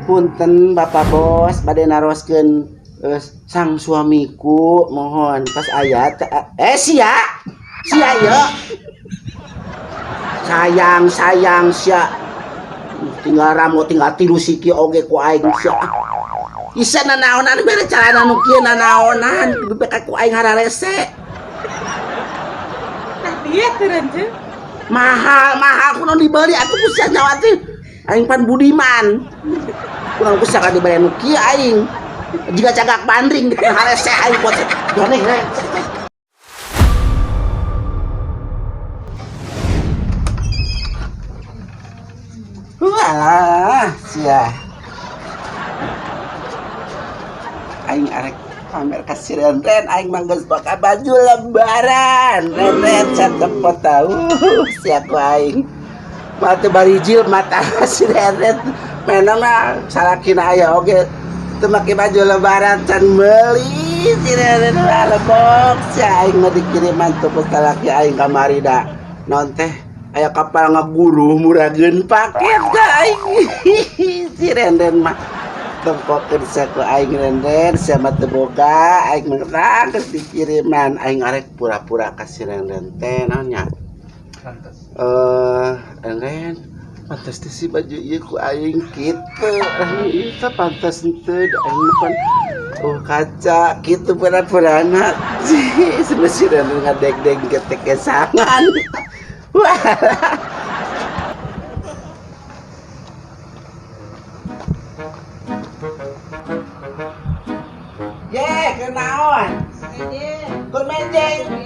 Punten Bapak Bos, bade naroskeun sang suamiku, mohon pas aya sia. Sia ieu. Sayang, sayang sia. Tinggal ramo tinggal tilu siki oge ku aing sia. Isa nanaonan bere carana nu kieu nanaonan bebek ku aing hararese. Tah dia teh Renje. Mahal, mahal kunaon dibeli atuh ku sia nyawa teh. Aing pan budiman. Kunaon ku sia dibeli nu kieu aing. Jika cagak bandring di harese aing pot. Gane re. Walah, sia. Aing arek pamer ka si Renren, aing mah geus boga baju lebaran. Renren catepot tahu sia ku aing. Mata barijil mata si Renren. Memang mah salakina aya oge teu make baju lebaran can meuli si Renren mah lebok sia aing mah dikiriman tuh ku salaki aing kamari da. Naon teh aya kapal ngaguruh murageun paket ka aing. Si Renren mah tempokeun sia ku aing Renren sia mah teu boga aing mah geus dikiriman aing arek pura-pura ka si Renren teh naon nya. Pantes. Renren pantes teh si baju ieu ku aing kitu. Ieu teh pantes henteu aing mah pan oh kaca kitu pura-purana. Sebelah si Renren ngadeg-deg ketek kesangan. Wah. Ye, kenaon? Keur menjeng.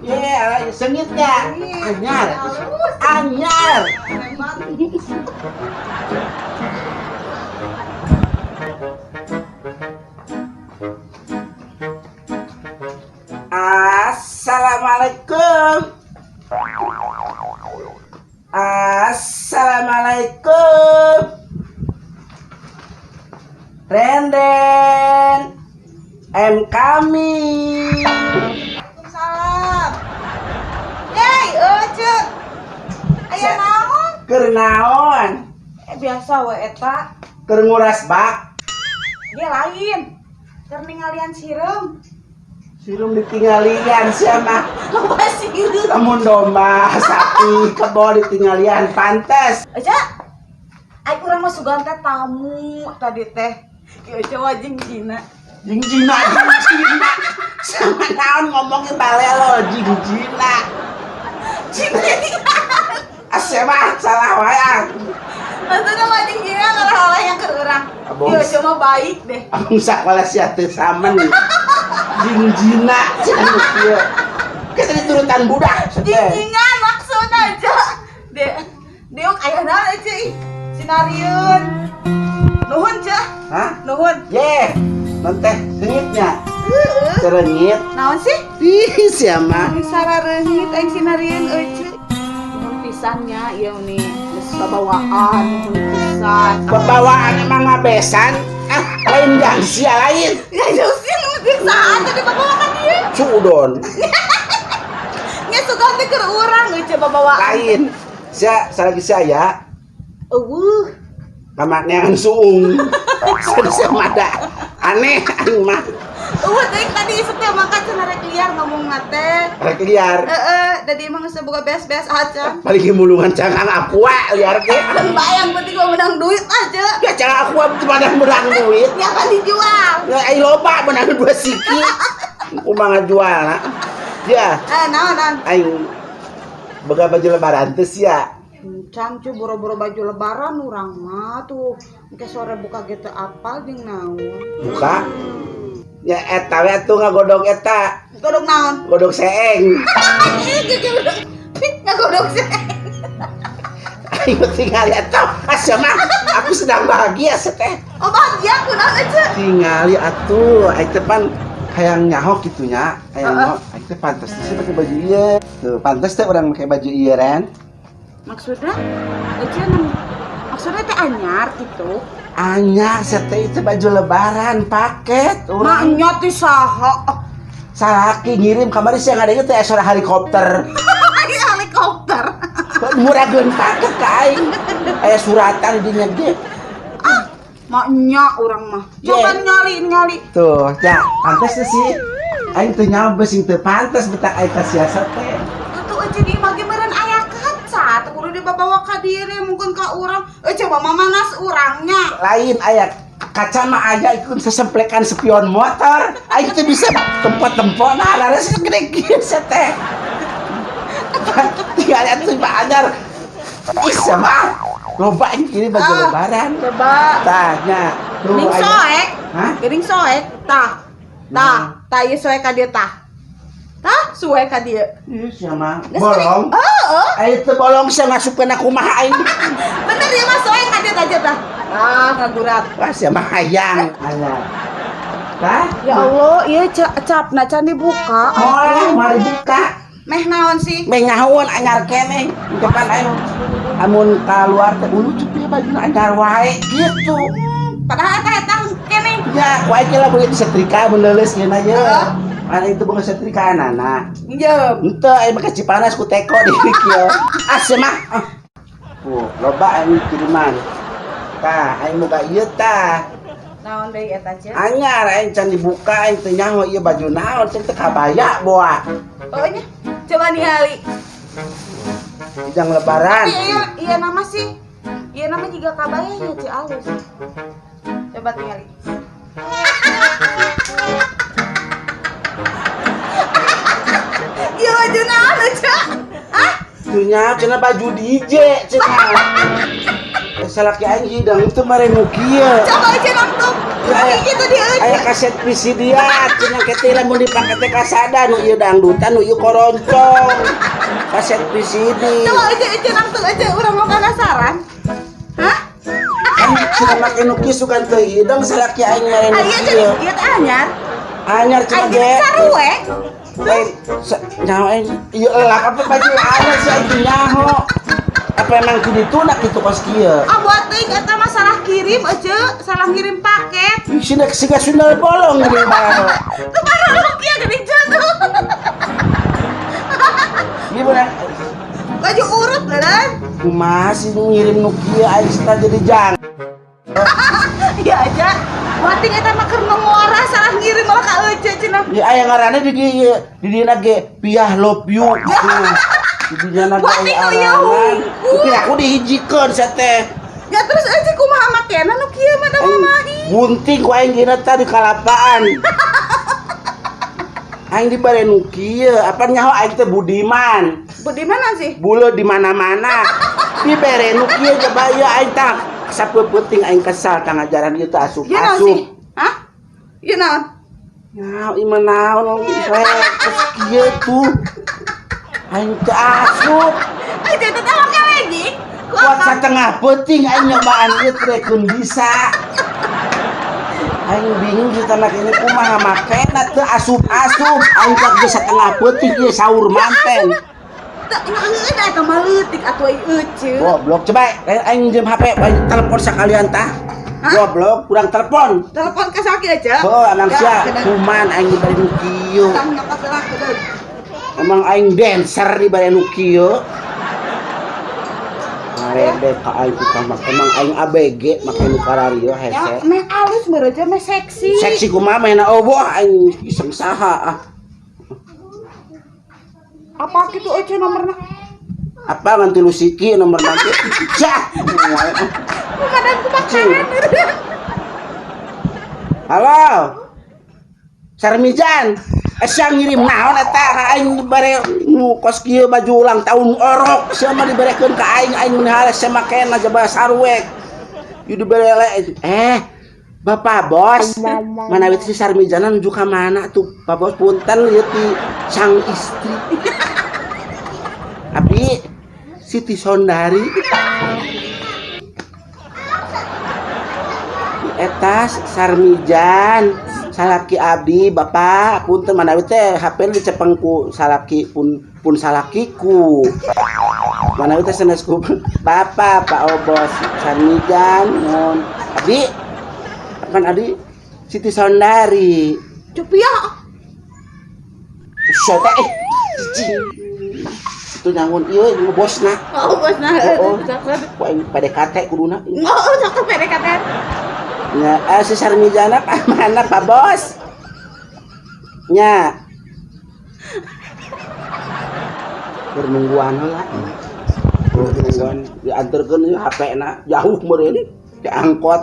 Ye, sengit nya. Anyar. Anyar. Assalamualaikum. Assalamualaikum. Renden. M kami. Waalaikumsalam. Hey, Ece. Aya naon? Keur naon? Biasa we eta. Keur nguras bak. Dia lain. Keur ningalian sireum. Sireum ditinggalian sia mah. Loba sireum. Lamun domba, sapi, kebo ditinggalian pantes. Ece. Ai urang mah sugan teh tamu tadi teh. Ki Ece mah jeung Cina. Jeung Cina, jeung Cina. Sama naon ngomongin balelo jeung Cina. Cina. Asa mah salah wae ah. Maksudna mah jeung Cina ngarah yang keur urang. Abong. Ki Ece mah baik deh. Abong sakola sia teu samen. Jeung Cina cenah nu kieu. Geus diturutan budak sia teh. Jinjingan maksudna aja. De Deuk aya naon Ece ih? Sinarieun. Nuhun cah. Hah? Nuhun. Ye. Non teh seungitnya. Heeh. Sereungit. Naon sih? Ih, sia mah. Sara reungit aing sinarieun euceu. Nuhun pisan nya ieu nih. Geus babawaan nuhun pisan. Babawaan emang ngabesan. Ah, lain jang sia lain. Ya jauh sih nu jeung saha teh dibawa ka dieu. Cudon. Nya sugan teh keur urang euceu babawaan. Lain. Sia salagi sia ya. Eueuh. Kamak neangan suung. Sia mah da. Aneh aing mah. Eueuh teh tadi isuk teh mangkat cenah rek liar ngomongna teh. Rek liar. Heeh, da di imah geus boga beas-beas aja. Paling mulungan cangang aqua liar ge. Bayang penting mah menang duit aja. Ya cangang aqua mana menang duit. Ya kan dijual. Ya ai loba menang 2 siki. Kumaha ngajualna? Ya. Naon naon? Aing boga baju lebaran teh sia. Can cu boro-boro baju lebaran urang mah tuh. Engke sore buka gitu apal jeung naon. Buka? Ya eta we atuh ngagodog eta. Godog naon? Godog seeng. Ngagodog seeng. Aing tinggal eta. Asa mah aku sedang bahagia seteh. Oh bahagia kunaon ece? Tingali atuh aing teh pan hayang nyaho kitu nya. Hayang nyaho aing teh pantes teh pakai baju ieu. Tuh pantes teh urang make baju ieu Ren. Maksudnya? Ece maksudnya teh anyar gitu. Anyar seteh itu baju lebaran paket urang. Maknya teh saha? Salaki ngirim kamari sia ngadenge teh suara helikopter. Helikopter. Murageun paket ka aing. Aya suratan di nya ge. Ah, Maknya urang mah. Coba ningali. Tuh, ya, pantes sih. Aing teu nyaho sing teu pantes betak aing kasiasa teh. Atuh euy di imah ge meureun aya kaca, teu kudu dibawa ka diri mungkin ka urang. Euy coba mamanas urangnya. Lain aya kaca mah aya ikut sesemplekan spion motor. Aing teu bisa tempo-tempo nah laras gede kieu teh. Tinggal atuh Pak Anyar. Ih sama. Loba aing kiri baju lebaran. Coba. Tah nya. Geuning soek. Hah? Geuning soek. Tah. Tah, tah ieu soek ka dieu tah. Tah, suek ka dieu. Ih, sia mah bolong. Heeh. Aing teu bolong sia ngasupkeun kumaha aing. Bener ya mah soek ka dieu tah tah. Ah, ngagurat. Wah, sia mah hayang. Alah. Tah? Ya Allah, ieu capna can dibuka. Moal, moal dibuka. Meh naon sih? Meh nyahoan anyar keneh. Depan aing amun kaluar teh lucu ieu bajuna anyar wae gitu. Padahal eta eta keneh. Ya, ku aing lah begitu setrika mun leuleus ieu na ye. Mana itu boga setrikaanana. Iya. Henteu aing mah Cipanas ku teko di kieu. Ah sia mah. Loba aing kiriman. Tah, aing boga ieu tah. Naon deui eta ce? Anyar aing can dibuka aing teu nyaho ieu baju naon cek teh kabaya boa. Oh nya. Coba ningali. Ijang lebaran. Tapi iya nama sih. Iya nama juga kabaya nya Ci alus. Coba tingali. Iya baju naon Cak? Hah? Tuh nya cenah baju DJ cenah. Salaki aing hidang teu mare nu kieu. Coba aja nangtung. Aya gitu di euy. Aya kaset VCD cenah kete lamun dipake teh kasada nu ieu dangdutan nu ieu koroncong. Kaset VCD. Coba aja nangtung aja urang mau penasaran. Hah? Kan cenah make nu kieu sugan teu hidang salaki aing mare nu kieu. Ieu teh anyar. Anyar cenah ge. Sarue. Lain nyaho aing ieu elak apa baju anyar sih aing teu nyaho. Apa emang kudu ditunak gitu kos kieu? Ah buat teuing eta mah salah kirim aja, salah ngirim paket. Ih sina siga sundal bolong geuning barang. Tuh barang kieu geuning jatuh. Ieu bener. Baju urut bener. Kumaha sih ngirim nu kieu aing sita jadi jang. Iya aja. Buat teuing eta mah keur ngora salah ngirim malah ka eueuh cenah. Ya aya ngaranna di dieu di dina ge Piah love you. Didinya naga aya arangan. Mungkin aku dihijikeun sia teh. Ya terus aja kumaha makena nu kieu mah da mamahi. Gunting ku aing dina tadi kalapaan. Aing dibare nu kieu, apa nyaho aing teh Budiman. Budiman sih? Bule di mana-mana. Dibere nu kieu coba ieu aing tah sapeupeting aing kesal tah ngajaran ieu teh asup-asup. Hah? Ieu naon? Nyaho ieu mah naon terus kieu tuh. Aing teu asup. Aing teh teh make lagi. Kuat satengah peuting aing nyobaan ieu teh keun bisa. Aing bingung sih tanah ini kumaha makena teu asup-asup. Aing teh geus satengah peuting ieu saur manten. Teu ngeungeun eta mah leutik atuh ai euceu. Goblok coba aing minjem HP aing telepon sakalian tah. Goblok kurang telepon. Telepon ka salaki aja. Heuh amang sia kuman aing dibari nu kieu. Tang nyokot lah kedeung. Emang aing dancer di bari nu kieu. Marede ka aing tukang mak emang aing ABG make nu kararieu hese. Ya meh alus meureun meh seksi. Seksi kumaha mehna eueuh aing iseng saha ah. Apa kitu eueuh nomorna? Apa ngan tilu siki nomor nanti? Cah. Kumadan kebakaran. Halo. Sarmijan. Sia ngirim naon eta aing dibere nu kos kieu baju ulang tahun orok sia mah diberekeun ka aing aing mun hale sia makena jaba sarwek. Ieu dibere Bapak Bos, mana wit si Sarmijana nuju ka mana tuh? Pak Bos punten ieu ti sang istri. Abi Siti Sondari. Eta Sarmijan salaki abdi bapak punten manawi teh HP dicepeng ku salaki pun salakiku. Manawi teh sanes ku bapak Pak Obos Sarmijan mun abdi kan abdi Siti Sondari. Cupiah. Sota cicing. Itu nyangun ieu bosna. Oh bosna. Oh, ku aing PDKT kuduna. Oh, sok PDKT. Nya, si Sarmijana pa mana, Pak Bos? Nya. Keur nungguan heula. Nungguan dianterkeun ieu HP-na jauh meureun diangkot.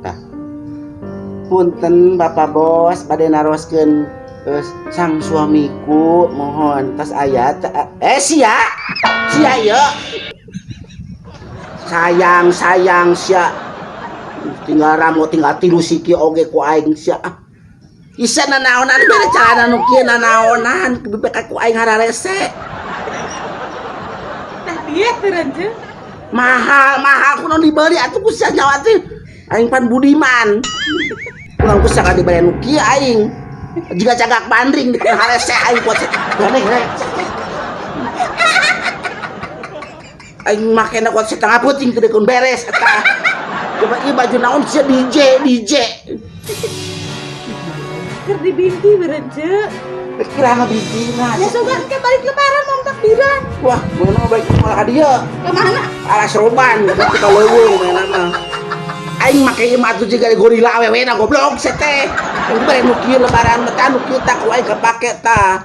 Tah. Punten Bapak Bos, bade naroskeun sang suamiku, mohon tas aya sia. Sia ieu. Sayang sayang sia. Tinggal ramo tinggal tilu siki oge ku aing sia. Isa nanaonan bere calana nu kieu nanaonan bebek ku aing hararese. Tah diet meureun, Ceu. Mahal mahal kunaon dibeli atuh ku sia nyawa teh. Aing pan budiman. Kurang ku sia dibere nu kieu aing. Jiga cagak bandring di harese aing kuat. Gane aing makena kuat setengah puting teu dekeun beres eta. Coba ieu baju naon sia DJ DJ. Keur dibinti meureun, Ceu. Kira ngabintina. Ya sugan ke balik lebaran mau takbiran. Wah, mana balik malah ka dieu. Ka mana? Alas roban, ka leuweung mana mah. Aing make ieu mah atuh jiga gorila awewena goblok sia teh. Aing bere nu kieu lebaran mah tah nu kieu tah ku aing kapake tah.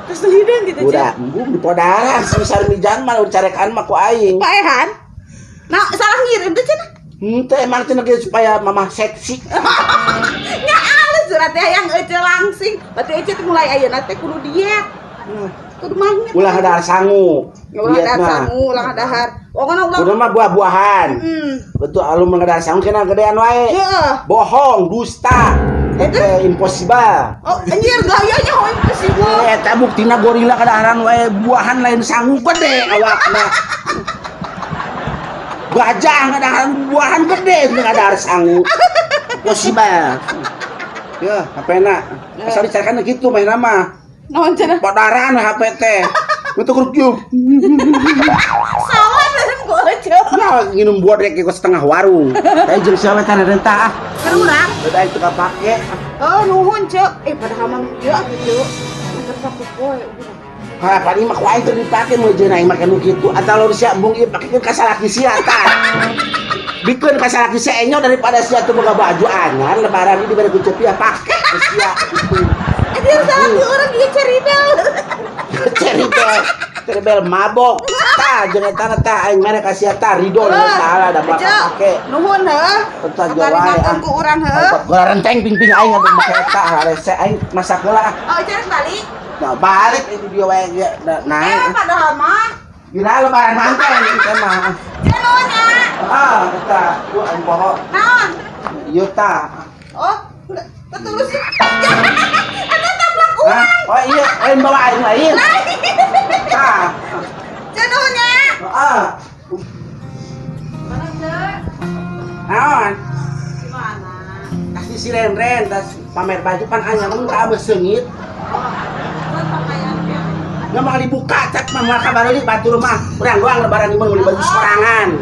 Terus hideung gitu, Ceu. Udah, embung di podaran si Sarmijan mah carekan mah ku aing. Paehan. Nah, salah ngirim teh cenah. Henteu emang cenah ge supaya mamah seksi. Nya alus surat teh hayang ece langsing. Berarti ece teh mulai ayeuna teh kudu diet. Kudu mah. Ulah dahar sangu. Ulah Diet dahar mah. sangu, ulah dahar. Pokona ulah. Kudu mah buah-buahan. Betul alum mah dahar sangu kena gedean wae. Heeh. Bohong, dusta. Eta impossible. Oh, anjir gayanya oh impossible. Eta buktina gorila kadaharan wae buahan lain sangu gede awakna. Gajah kadaharan buahan gede teu kadahar sangu. Possible. Ya, HP-na. Asal dicarikan gitu main mah. Naon cenah? Podaran HP teh. Itu kudu kieu. Salah meureun ku ece. Nah, nginum bodrek ke setengah warung. Kayak jeung siapa teh rentah ah. Kan urang. Udah itu kapake. Oh, nuhun, Ceu. Padahal mah ieu atuh, Ceu. Keur satu poe urang. Ha, paling mah ku aing teu dipake mun jeung aing make nu kitu atau lamun sia embung ieu pakekeun ka salaki sia tah. Bikeun ka salaki sia enyo daripada sia teu boga baju anyar lebaran ini dibere ku cepiah pake ku sia gitu. Dia salaki urang ieu ceribel. Ceribel, ceribel mabok. Tah jeung eta tah aing mere ka sia tah ridho taala da bakal pake. Nuhun heuh. Tetap jual wae. Kabar ku urang heuh. Gua renteng ping-ping aing atuh make eta harese aing masak heula. Oh, cek balik. Nah, balik itu dia wae ge naik. Padahal mah Gila lebaran manten eta mah. Nuhun ya. Ah, eta ku aing poho. Naon? Ieu tah. Oh, tetulus. Eta tablak urang. Oh iya, lain bawa aing lain. Tah. Nuhun ya. Heeh. Mana, Cek? Naon? Gimana? Kasih si Ren-Ren tas pamer baju pan anyar mun ka seungit. Nggak mau dibuka, cak mah maka baru di batur mah. Urang doang lebaran ini meuli baju sorangan.